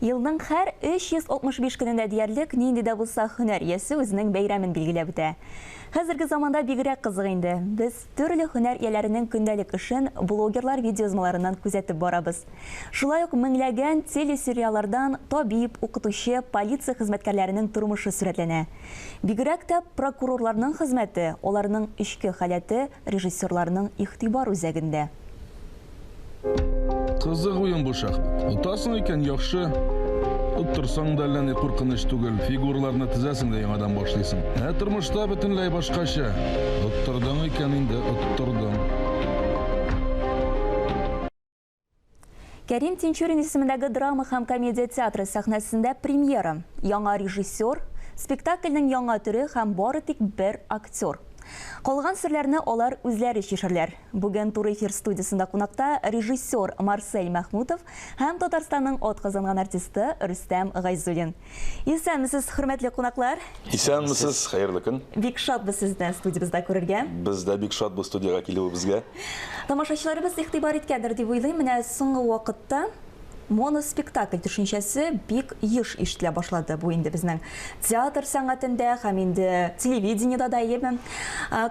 Елның һәр 365 көнендә диярлек нинди дә булса һөнәр иясе үзенең бәйрәмен билгеләп үтә. Хәзерге заманда бигрәк кызык инде. Без төрле һөнәр ияләренең көндәлек эшен блогерлар видеоязмаларыннан күзәтеп барабыз. Шулай ук меңләгән телесериаллардан табиб, укытучы, полиция хезмәткәрләренең тормышы сурәтләнә. Бигрәк тә прокурорларның хезмәте, аларның эчке халәте режиссерларның игътибар үзәгендә. Кызык уен бу шахмат. Отасың икән, яхшы. Оттырсаң да әллә ни куркыныч түгел. Фигураларны тезәсең дә яңадан башлыйсың. Ә тормышта бөтенләй башкача. Оттырдың икән инде, оттырдың. Кәрим Тинчурин исемендәге драма һәм комедия театры сәхнәсендә премьера. Яңа режиссер, спектакльнең яңа төре һәм бары тик бер актер. Калган серләрне алар үзләре чишерләр. Бүген туры эфир студиясендә кунакта режиссер Марсель Мәхмүтов һәм Татарстанның атказанган артисты Рөстәм Гайзуллин. Исәнмесез, хөрмәтле кунаклар! Исәнмесез, хәерле көн! Бик шатбыз сезне студиябездә күрергә. Без дә бик шат бу студиягә килүебезгә. Тамашачыларыбыз игътибар иткәндер дип уйлыйм, менә соңгы вакытта моноспектакль төшенчәсе бик еш ишетелә башлады. Бу инде безнең театр сәнгатендә һәм инде телевидениедә дә, әйеме?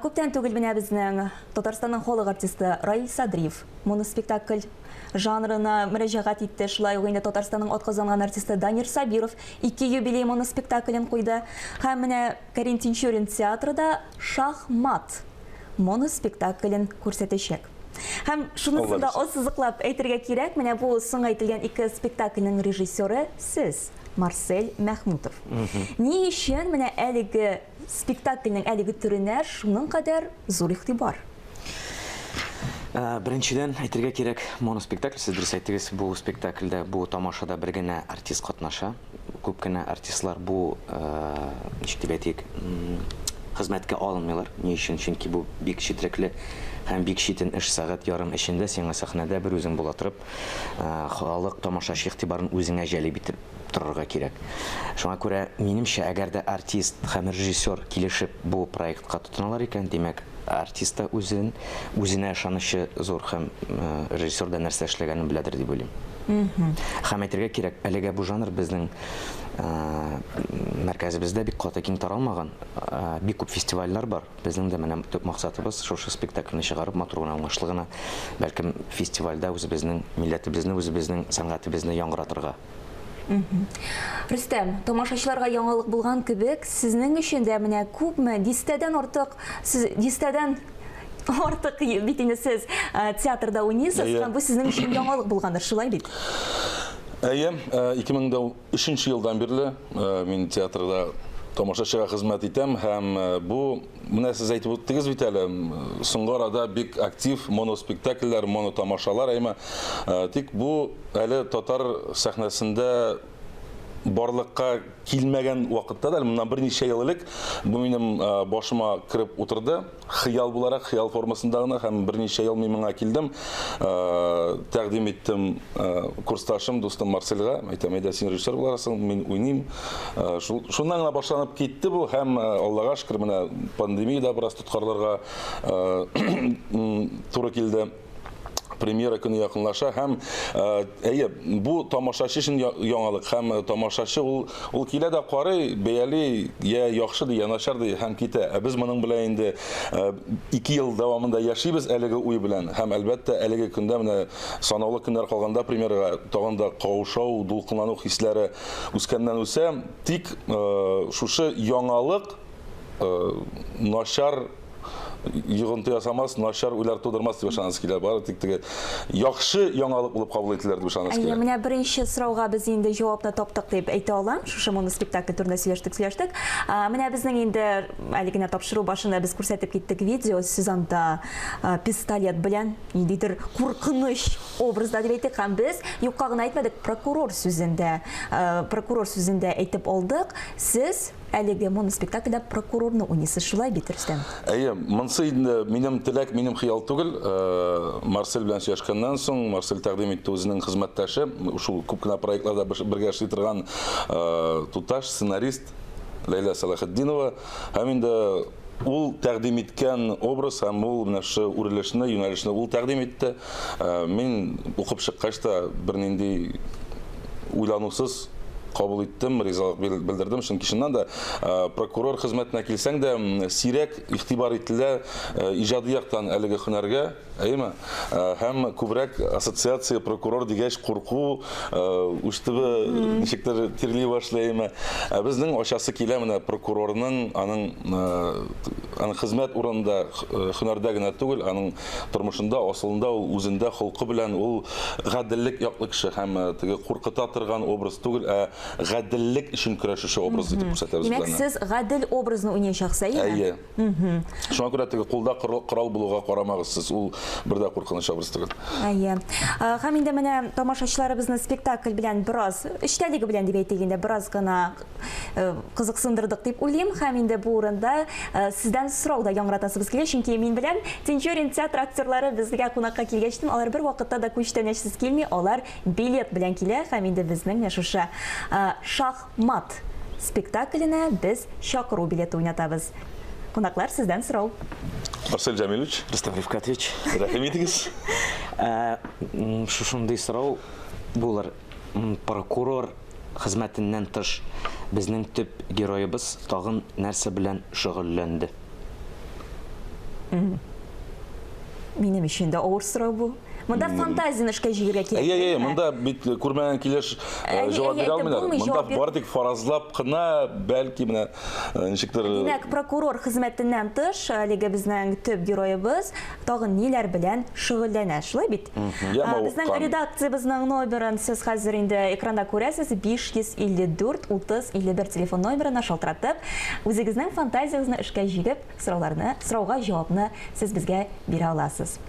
Күптән түгел менә безнең Татарстанның халык артисты Раил Садриев моноспектакль жанрына мөрәҗәгать итте. Шулай ук инде Татарстанның атказанган артисты Данир Сабиров ике юбилей моноспектаклен куйды. Һәм менә Кәрим Тинчурин театры да Шахмат моноспектаклен күрсәтәчәк. Һәм шунысын да ассызыклап әйтергә кирәк, менә бу соң әйтелгән ике спектакльнең режиссеры сез, Марсель Мәхмүтов. Ни өчен менә әлеге спектакльнең әлеге төренә шуның кадәр зур игътибар? Беренчедән, әйтергә кирәк, моноспектакль, сез дөрес әйттегез, бу спектакльдә, бу тамашада бер генә артист катнаша. Күп кенә артистлар бу, ничек дип әйтик, хезмәткә алынмыйлар. Ни өчен? Чөнки бу бик четерекле һәм бик читен эш. Сәгать ярым эчендә сиңа сәхнәдә бер үзең була торып, халык, тамашачы игътибарын үзеңә җәлеп итеп торырга кирәк. Шуңа күрә, минемчә, әгәр дә артист һәм режиссер килешеп бу проектка тотыналар икән, димәк, артист та үзен, үзенә ышанычы зур һәм режиссер да нәрсә эшләгәнен беләдер дип уйлыйм. Һәм әйтергә кирәк, әлегә бу жанр безнең мәркәзебездә бик каты киң таралмаган. Бик күп фестивальләр бар. Безнең дә менә төп максатыбыз шушы спектакльне чыгарып, матур гына, уңышлы гына, бәлкем, фестивальдә үзебезнең милләтебезне, үзебезнең сәнгатебезне яңгыратырга. Рөстәм, тамашачыларга яңалык булган кебек, сезнең өчен дә менә күпме, дистәдән артык, сез дистәдән артык бит инде сез театрда уйныйсыз, һәм бу сезнең өчен яңалык булгандыр, шулай бит? Әйе, 2003 елдан бирле мин театрда тамашачыга хезмәт итәм, һәм бу, менә сез әйтеп үттегез бит әле, соңгы арада бик актив моноспектакльләр, монотамашалар, әйме, тик бу әле татар сәхнәсендә барлыкка килмәгән вакытта да, моннан берничә ел элек бу минем башыма кереп утырды, хыял буларак, хыял формасында гына, һәм берничә ел мин моңа килдем, тәкъдим иттем курсташым, дустым Марсельгә, әйтәм, әйдә, син режиссер буларсың, мин уйныйм. Шуннан гына башланып китте бу, һәм Аллага шөкер, менә пандемия дә бераз тоткарларга туры килде. Премьера көне якынлаша, һәм әйе, бу тамашачы өчен яңалык, һәм тамашачы ул килә дә карый, бәяли, я яхшы ди, я начар ди, һәм китә. Ә без моның белән инде 2 ел дәвамында яшибез әлеге уй белән, һәм әлбәттә әлеге көндә менә санаулы көннәр калганда премьерага тагын да каушау, дулкынлану хисләре үскәннән үсә. Тик шушы яңалык начар йогынты ясамас, начар уйлар тудырмас дип ышанасы килә. Бары тик теге яхшы яңалык булып кабул ителер дип ышанасы килә. Әйе, менә беренче сорауга без инде җавапны таптык дип әйтә алам. Шушы моноспектакль турында сөйләштек, сөйләштек. Менә безнең инде әле генә тапшыру башында без күрсәтеп киттек видео, сез анда пистолет белән ниндидер куркыныч образда дип әйтик, һәм без юкка гына әйтмәдек, прокурор сүзен дә, прокурор сүзен дә әйтеп алдык. Сез әлеге моноспектакльдә прокурорны уйныйсыз, шулай бит, Рөстәм? Әйе, монысы инде минем теләк, минем хыял түгел. Марсель белән сөйләшкәннән соң, Марсель тәкъдим итте үзенең хезмәттәше, шул күп кенә проектларда бергә эшли торган туташ, сценарист Ләйлә Сәлахетдинова. Һәм инде ул тәкъдим иткән образ һәм ул менә шушы үрелешне, юнәлешне ул тәкъдим итте. Мин укып чыккач та бернинди уйланусыз кабул иттем, ризалык белдердем, чөнки чыннан да прокурор хезмәтенә килсәң дә сирәк игътибар ителә иҗади яктан әлеге һөнәргә, әйеме? Һәм күбрәк ассоциация прокурор дигәч курку, уч төбе ничектер тирли башлый, әйеме? Ә безнең ачасы килә менә прокурорның, аның хезмәт урынында, һөнәрдә генә түгел, аның тормышында, асылында ул үзендә холкы белән ул гаделлек яклы кеше һәм теге куркыта торган образ түгел, ә гаделлек өчен көрәшүче образ итеп күрсәтәбез. Димәк, сез гадел образны уйнаячаксыз, әйеме? Әйе. Шуңа күрә теге кулда корал булуга карамагыз сез, ул бер дә куркыныч образ түгел. Әйе. Һәм инде менә тамашачыларыбызны спектакль белән бераз, эчтәлеге белән дип әйтик инде, бераз гына кызыксындырдык дип уйлыйм. Һәм инде бу урында сездән сорау да яңгыратасыбыз килә, чөнки мин беләм, Тинчурин театр актерлары безгә кунакка килгәчтен, алар бер вакытта да күчтәнәчсез килми, алар билет белән килә. Һәм инде безнең менә шушы шахмат спектакленә без чакыру билеты уйнатабыз. Кунаклар, сездән сорау. Марсель Җәмилович. Рөстәм Рифкатович. Рәхим итегез. Шушындый сорау булыр. Прокурор хезмәтеннән тыш безнең төп героебыз тагын нәрсә белән шөгыльләнде? Минем өчен дә авыр сорау бу. Монда фантазияне эшкә җигергә кирәк. Әйе, әйе, монда бит күрмәгән килеш җавап бирә алмыйлар. Монда бары тик фаразлап кына, бәлки менә ничектер. Димәк, прокурор хезмәтеннән тыш, әлеге безнең төп героебыз тагын ниләр белән шөгыльләнә, шулай бит? Безнең редакциябезнең номерын сез хәзер инде экранда күрәсез, 554 30 51 телефон номерына шалтыратып, үзегезнең фантазиягезне эшкә җигеп, сорауларны, сорауга җавапны сез безгә бирә аласыз.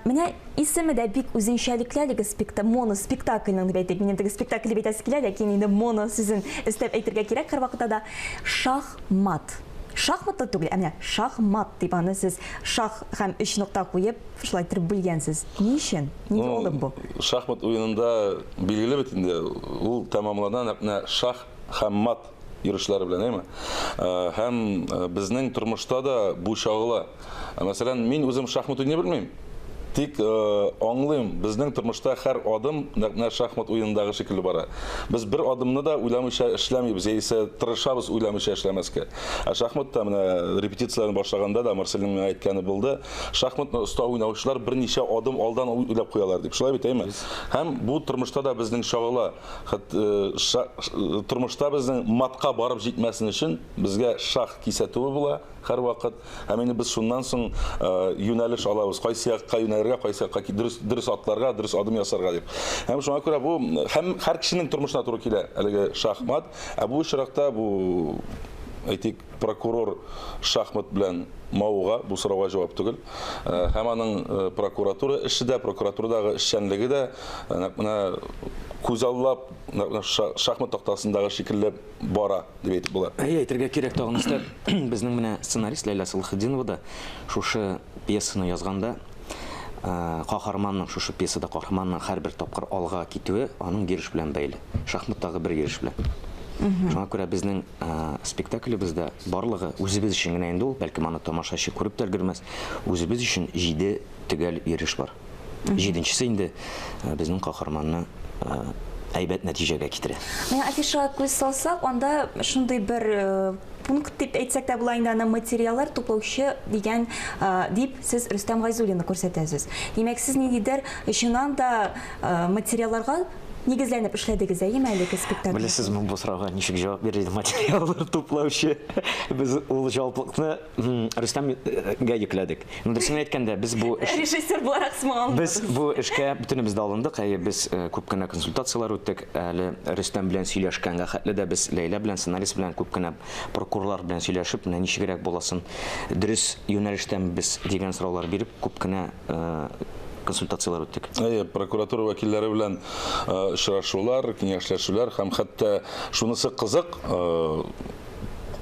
Менә исеме дә бик үзенчәлекле әлеге моноспектакльнең дип әйтик. Минем теге спектакль дип әйтәсе килә, ләкин инде моно сүзен өстәп әйтергә кирәк һәрвакытта да. Шахмат. Шахмат та түгел, ә менә шахмат дип аны сез шах һәм өч нокта куеп шулай итеп бүлгәнсез. Ни өчен? Нинди алым бу? Шахмат уенында билгеле бит инде, ул тәмамлана нәкъ менә шах һәм мат йөрешләре белән, әйме? Һәм безнең тормышта да бу чагыла. Мәсәлән, мин үзем шахмат уйный белмим. Тик аңлыйм, безнең тормышта һәр адым нәкъ менә шахмат уенындагы шикелле бара. Без бер адымны да уйламыйча эшләмибез, яисә тырышабыз уйламыйча эшләмәскә. Ә шахматта менә репетицияләрне башлаганда да Марсельнең миңа әйткәне булды, шахматны оста уйнаучылар берничә адым алдан уйлап куялар дип. Шулай бит, әйме? Һәм бу тормышта да безнең чагыла. Тормышта безнең матка барып җитмәсен өчен безгә шах кисәтүе була һәрвакыт. Һәм инде без шуннан соң юнәлеш алабыз, кайсы якка юнәлергә, кайсы якка дөрес атларга, дөрес адым ясарга дип. Һәм шуңа күрә бу һәм һәр кешенең тормышына туры килә әлеге шахмат. Ә бу очракта бу, әйтик, прокурор шахмат белән мавыга, бу сорауга җавап түгел. Һәм аның прокуратура эше дә, прокуратурадагы эшчәнлеге дә нәкъ менә күзаллап, нәкъ менә шахмат тактасындагы шикелле бара дип әйтеп була. Әйе, әйтергә кирәк тагын өстәп, безнең менә сценарист Ләйлә Салахетдинова да шушы пьесаны язганда, каһарманның, шушы пьесада каһарманның һәрбер тапкыр алга китүе аның йөреш белән бәйле. Шахматтагы бер йөреш белән. Шуңа күрә безнең спектаклебездә барлыгы үзебез өчен генә инде ул, бәлкем аны тамашачы күреп тә өлгермәс, үзебез өчен 7 төгәл йөреш бар. 7-нчесе инде безнең каһарманны әйбәт нәтиҗәгә китерә. Менә афишага күз салсак, анда шундый бер пункт дип әйтсәк тә була инде, аны материаллар туплаучы дигән дип сез Рөстәм Гайзуллинны күрсәтәсез. Димәк, сез ниндидер чыннан да материалларга нигезләнеп эшләдегез, әйеме, әлеге спектакль? Беләсезме, бу сорауга ничек җавап бирер идем? Материаллар туплаучы. Без ул җаваплылыкны Рөстәмгә йөкләдек. Дөресен әйткәндә, без бу эш Режиссер буларак сымал. Без бу эшкә бөтенебез дә алындык. Әйе, без күп кенә консультацияләр үттек. Әле Рөстәм белән сөйләшкәнгә хәтле дә без Ләйлә белән, сценарист белән күп кенә прокурорлар белән сөйләшеп, менә ничегрәк буласын, дөрес юнәлештән без дигән сораулар биреп, күп кенә консультацияләр үттек. Әйе, прокуратура вәкилләре белән очрашулар, киңәшләшүләр һәм хәтта шунысы кызык,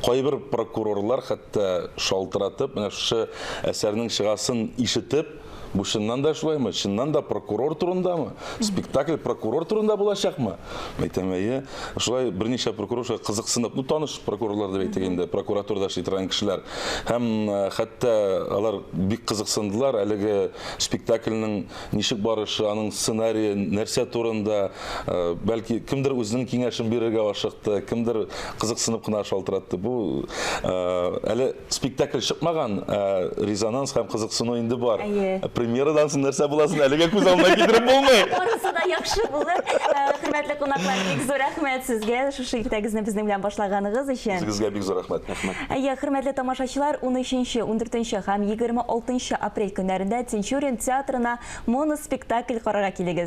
кайбер прокурорлар хәтта шалтыратып, менә шушы әсәрнең чыгасын ишетеп, Бу чыннан да шулаймы? Чыннан да прокурор турындамы? Спектакль прокурор турында булачакмы? Әйтәм, әйе. Шулай берничә прокурор шулай кызыксынып, ну таныш прокурорлар дип әйтик инде, прокуратурада эшли торган кешеләр. Һәм э, хәтта алар бик кызыксындылар әлеге спектакльнең ничек барышы, аның сценарие нәрсә турында, э, бәлки кемдер үзенең киңәшен бирергә ашыкты, кемдер кызыксынып кына шалтыратты. Бу э, әле Спектакль чыкмаган, ә резонанс һәм кызыксыну инде бар. Әйе. Премьерадан соң нәрсә буласын әлегә күз алдына китереп булмый. Барысы да яхшы булыр. Э, хөрмәтле кунаклар, бик зур рәхмәт сезгә шушы иртәгезне безнең белән башлаганыгыз өчен. Үзегезгә бик зур рәхмәт. Рәхмәт. Әйе, хөрмәтле тамашачылар, 13, 14 һәм 26 апрель көннәрендә Тинчурин театрына моноспектакль карарга килегез.